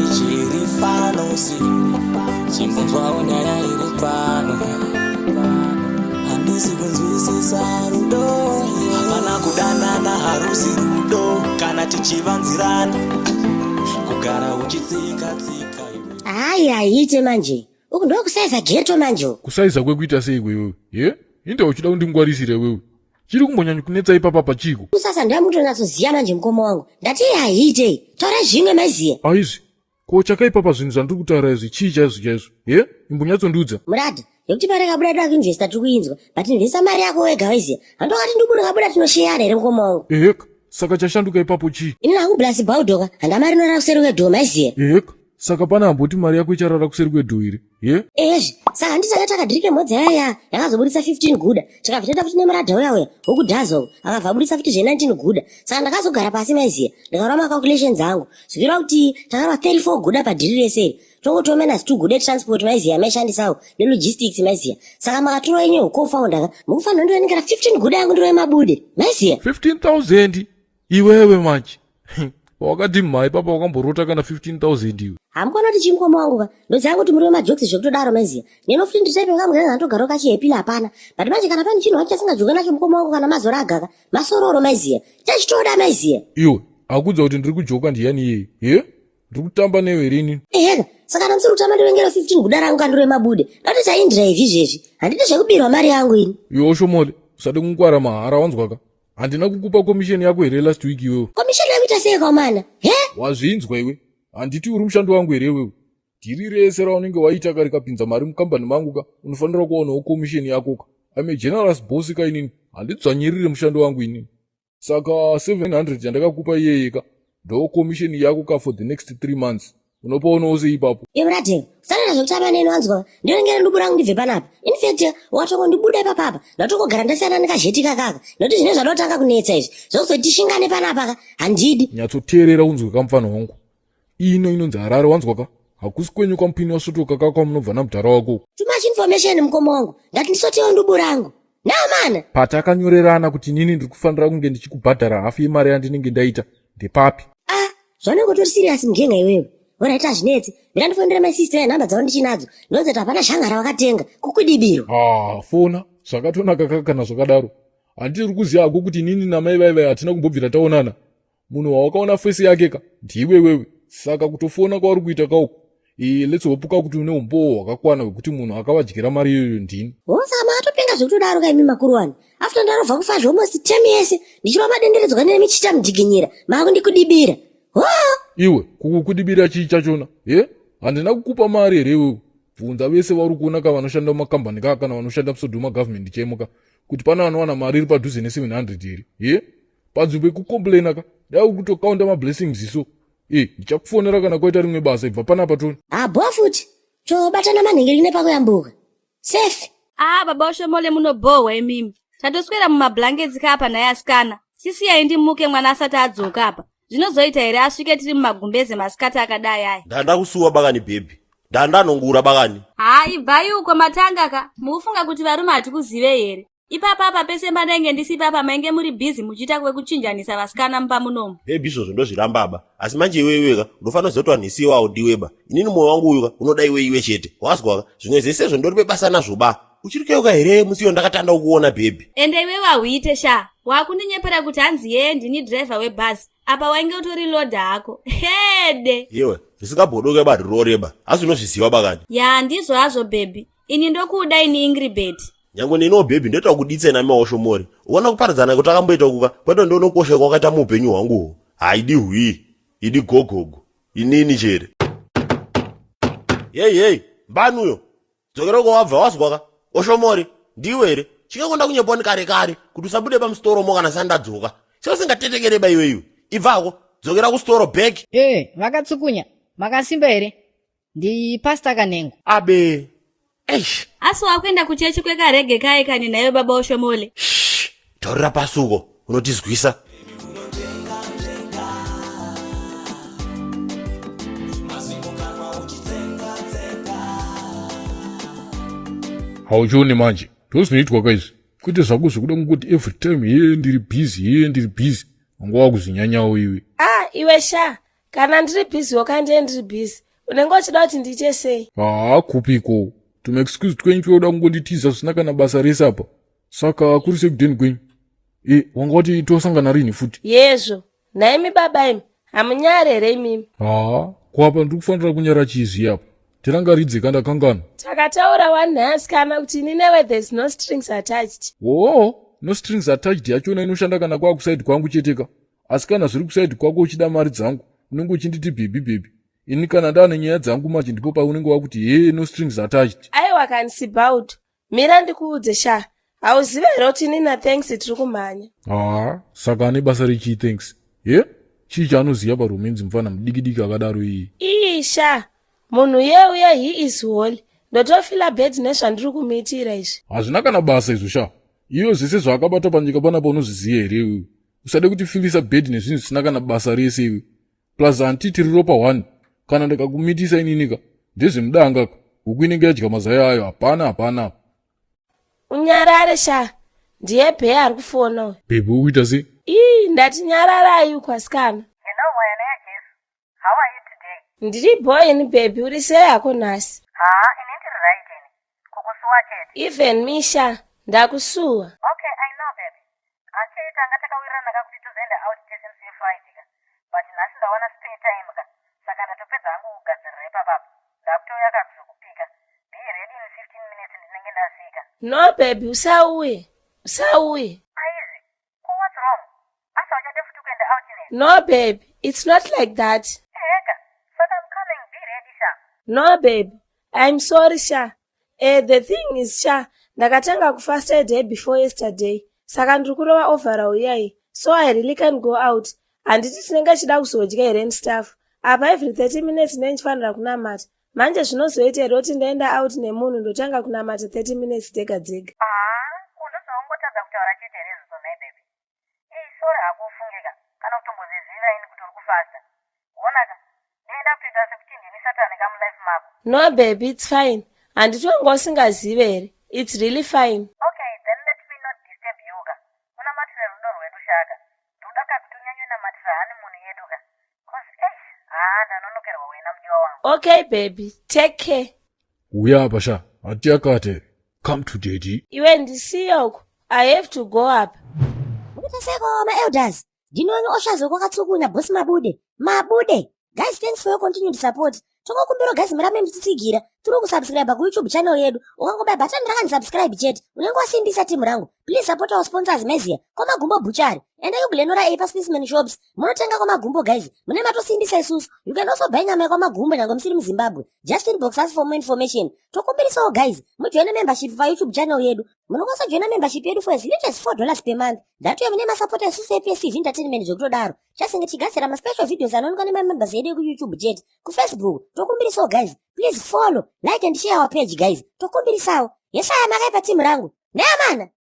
Chii chiri pano si chimbonzwawo nyaya iri pano. Handisi kunzwisisa rudo. Hapana kudanana, harusi rudo kana tichivanzirana, kugara uchitsika tsika iwe. Hayi, haiite manje. Uku ndokusaiza ghetto manje uku. Kusaiza kwekuita sei iwewe? Ye? Inda uchida kundingwarisira iwewe. Chiri kumbonyanya kunetsa ipapa pachiko? Kusasa ndamutonyatsoziya manje mukoma wangu. Ndati haiite. Taura zvimwe maiziya. Aizvi. Ko chakaipa pazvinhu zvandiri kutaura izvi chii chaizvo chaizvo? Ye? Imbonyatsondiudza. Murata, yekuti mari yakabuda toda kuinvesta tiri kuinzwa. But investa mari yako wega waiziya. Handokati ndibude kabuda tinosheyana here mukoma wangu? Eheka. Saka chashanduka ipapo chii? Ini hangu blasi baudoka. Handa mari inorara kuseri kwedhoo maiziya. Eheka. Saka pane amboti mari yako icharara kuseri kwedhoo here? Ye? Ezvi, saka handiti tanga takadhirike mhodza yaya yakazoburitsa 15 guda. Tikabva taita futi nemuradha uya uya wokudhaza uku akabva aburitsa futi zve 19 guda. Saka ndakazogara pasi maiziya ndikarova macalculations angu. Zvichireva kuti takarova 34 guda padhiri rese iri. Tongotiwo minus 2 guda transport maiziya maishandisawo nelogistics maiziya. Saka makatora inye co-founder ka mukufanira ndionekera 15 guda yangu ndirove mabude maiziya. 15,000 iwewe manje. Wakati mhai papa wakamborota kana 15,000 iwe. Hamukona kuti chimukoma wangu ka ndoziva kuti muri wemajokes zvekutodaro maiziya. Neno futi nditaipe kamuganga ndogara kachihepila hapana. But manje kana pane chinhu wacho chasingajoke nacho mukoma wangu kana mazora agaka masororo maiziya. Chachitoda maiziya. Iwe akudza kuti ndiri kujoka ndiyani iyeye? Ye? Ndiri kutamba newe here inini? Eheka, saka kana musiri kutamba ndirengera 15 guda rangu kandiro mabude. Ndati taindrive izvezvi. Handidi zvekubirwa mari yangu ini. Iwe Oshomole, usade kungwara mahara wanzwaka. Handina kukupa commission yako here last week iwewe? Commission yekuita sei kaumana? He? Wazvinzwa iwe? Handiti uri mushandi wangu here iwewe? Dhiri rese raunenge waita ka rikapinza mari mukambani mangu ka, unofanira kuwanawo commission yako ka. I'm a generous boss ka inini. Handidzvanyirire mushandi wangu inini. Saka 700 yandakakupa iyeye ka, ndo commission yako ka for the next 3 months. Unopaonawo sei ipapo? Iwe Radhe, usanoita zvekutamba neni wanzwa. Ndirengere ndubu rangu ndibve panapa. In fact, watongondibuda ipapapa. Ndatongogara ndasiyana nekazheti kakaka. Nekuti zvine zvadotanga kunetsa izvi. Zvekuzoti tishingane panapa ka, handidi. Nyatsoteerera unzwe ka mupfana wangu. Ino inonzi Harare wanzwa ka? Hakusi kwenyu kwamupini wasvotoka ka kwamunobva namudhara wako. Too much information mukoma wangu. Ndati ndisotewo ndubu rangu. Now mana. Patakanyorerana kuti inini ndiri kufanira kunge ndichikubhadhara hafu yemari yandinenge ndaita ndepapi? Ah, zvaunenge utori serious mugenga iwewe. Alright, hazvinetsi. Mira ndifonere my sister nhamba dzavo ndichinadzo. Ndonzi kuti hapana shanga ravakatenga. Kukwidibirwa. Ah, fona. Zvakatonaka kaka kana zvakadaro. Handiri kuziva hako kuti inini namai vai vai hatina kumbobvira taonana. Munhu wawakaona face yake ka ndiwe wewe. Saka kutofona kwauri kuita kauku. Let's hope ka kuti une umbowo hwakakwana hwekuti munhu akavadyira mari iyoyo ndini. Oh, saka makatopenga zvekutodaro ka imi makuru wani. After ndarovha kufa zve almost term yese ndichirova madenderedzwa nemichita mudhiginyira makundikudibira. Oh! Iwe kukukudibira chii chachona? Ye? Handina kukupa mari here iwewe? Bvunza vese vauri kuona ka vanoshanda mumakambani ka kana vanoshanda muSodoma government chemo ka kuti pane vanowana mari iri padhuze ne700 here? Ye? Panzvimbo yekucomplaina ka dai uri kutokaunda mablessings iso. Ndichakufonera kana kwaita rimwe basa ibva panapa toni. Ah, bho futi. Tobatana manhingiri nepakuyambuka. Safe. Ah, baba Oshomole munobhohwa imimi. Tatoswera mumablankets ka apa naye asikana. Chisiyai ndimuke mwana asati adzoka apa. Zvinozoita here asvike tiri mumagumbeze masikati akadai aya? Ndanda kusuwa bakani baby. Ndanda nongura bakani. Haa, ibvai uko matanga ka. Mukufunga kuti varume hatikuzivei here? Ipapa apa pese pandenge ndisi ipapa mainge muri busy muchiita kwekuchinjanisa vasikana mumba munomu. Baby izvozvo ndozviramba ba. Asi manje iwe iwe ka unofanira kuziva kuti vanhu isiwa haudiwe ba. Inini moyo wangu uyu ka unoda iwe iwe chete. Wazwa ka zvimwe zvese izvo ndoripe basa nazvo ba. Uchiri kuyeuka here musi iyo ndakatanda kukuona baby? Ende iwewe hauite sha. Wakundinyepera kuti hanzi yee ndini driver webhazi. Apa wainge utori loader hako. Hede. Iwe risingabodoke ba rirore ba. Asi unozviziva ba kani? Ya ndizvo hazvo baby. Ini ndokuda ini Ingribet. Nyangwe neniwo baby ndoita kuditse nami waoshomori. Uona kuparadzana kutakamboita kuka kwete ndonokosha kwakaita muupenyu hwangu uhu. Haidi hwii. Idi gogogo. Inini chere. Hey hey, mbani uyo? Dzokera uko wabva wazwa ka? Oshomori, ndiwe here? Chingakonda kunyepa ni kare kare kuti usabude pamusitoro mo kana sandadzoka. Sei usingatetekere ba iwe iwe? Ibvako, dzokera kusitoro back. Eh, vakatsukunya. Makasimba here? Ndi Pastor Kanengo. Abe. Eish. Asi wakuenda kuchechi kwekarege kaye kani naiwe baba Oshomole. Shh. Taurira pasi uko unotizwisa. Hauchioni manje ndozvinoitwa ka izvi kwete zvako zvekuda kungoti every time hee ndiri busy hee ndiri busy wanga wakuzvinyanyawo iwe. Ah iwe sha. Kana ndiri busy wokandiye ndiri busy. Unenge uchida kuti ndiite sei? Haa, kupiko tumaexcuse twenyu tweuda kungonditiza zvisina kana basa rese apa. Saka kuri sekudheni kwenyu? E, wanga wati tosangana rini futi? Yezvo, nhaimi baba imi, hamunyari here imimi? Haa, kwapa ndiri kufanira kunyara chiizvi apa? Tirangaridze kandakangana. Takataura wani nhai asikana kuti ini newe there's no strings attached. Oo, no strings attached yachona inoshanda kana kwaakusaidi kwangu cheteka. Asi kana zviri kusaidi kwako uchida mari dzangu, unenge uchinditi baby, baby. Ini kana ndaane nyaya dzangu manje ndipo paunenge wakuti hee, no strings attached. Aiwa kani Sibaudu, mira ndikuudze sha. Hauzive here kuti ini naThanks tiri kumhanya? Haa, saka ane basa rechii Thanks? Ye, chii chaanoziva paromance mufana mudiki-diki akadaro iye? Ii sha, munhu ye uye he is holy. Ndotofila bad nezvandiri kumuitira izvi. Hazvina kana basa izvo sha. Iyo zvese zvaakabata panyika panapa unozviziva here iwewe? Usade kutifilisa bad nezvinhu zvisina kana basa rese iwe. Plus hanti tiri ropa one. Kana ndikakumitisa ininika ndezvemudanga ka. Huku inenge yadya mazai ayo, hapana hapana. Unyarare sha, ndiye bhee ari kufona uyu. Baby, ukuita sei? Ii, ndati nyararai uku asikana. Hello, Wayana yaJesu. How are you today? Ndiri boy ini baby, uri sei hako nhasi? Haa, ini ndiri right ini. Kukusuwa chete. Even me sha, ndakusuwa. Okay, I know baby. Hanti tanga takawirirana ka kuti tozoenda out tese musi weFriday ka. But nhasi ndawana spare time ka. Saka ndatopedza hangu kugadzirira ipapapa. Ndakutouya ka kuzokupika. Be ready in 15 minutes ndinenge ndasvika. No baby, usauye. Usauye. Aizi, ko what's wrong? Asa uchade futi kuenda out neni? No baby, it's not like that. Eheka, saka I'm coming, be ready sha. No baby, I'm sorry sha. The thing is sha, ndakatanga kufasta a day before yesterday. Saka ndiri kurova overall iyai. So I really can't go out. Handiti tinenge chida kuzodya here and stuff. Apa every 30 minutes ndinenge ndichifanira kunamata. Manje zvinozoita here kuti ndaenda out nemunhu ndotanga kunamata 30 minutes dzega dzega? Ah, ko ndozvaungotadza kutaura chete here izvozvo nhai baby? Ii, sorry hako ufungeka kana kutombozviziva ini kuti uri kufasta. Honaka, ndinoenda kutoita sekuti ndini satani kamulife mako. No baby, it's fine. Handiti wanga usingazive here? It's really fine. Okay, then let me not disturb you ka. Unamatire rudo rwedu shaka. Ndoda ka kuti unyanyonamatira honeymoon yedu ka. Cause eish, haa ndanonokerwa wena mudiwa wangu. Okay baby, take care. Uya apa sha, hati yakati here? Come to daddy. Iwe ndisiye uku. I have to go up. Mukuita seko maelders. Ndinoni oshazo kwakatsukunya boss Mabude. Mabude. Guys, thanks for your continued support. Tokokumbira guys murambe muchitsigira. Tiri kusubscribe kuYouTube channel yedu. Ukangobaya button rakanzi subscribe chete, unenge wasimbisa timu rangu. Please support our sponsors Mezia. Kwamagumbo Butchery. Enda kuGlenora A paSpaceman Shops. Munotenga kwamagumbo guys. Mune matosimbisa isusu. You can also buy nyama yekwamagumbo nyange musiri muZimbabwe. Just inbox us for more information. Tokumbirisawo guys, mujoine membership paYouTube channel yedu. Munokwanisa kujoina membership yedu for as little as $4 per month. Ndatuye mune masapota isusu ePSTV Entertainment zvekutodaro. Chasinge tichigadzira maspecial videos anoonekwa nemamembers edu ekuYouTube chete. KuFacebook, tokumbirisawo guys. Please follow, like and share our page guys. Tokumbirisawo. Yesaya makaipa timu rangu. Neamana.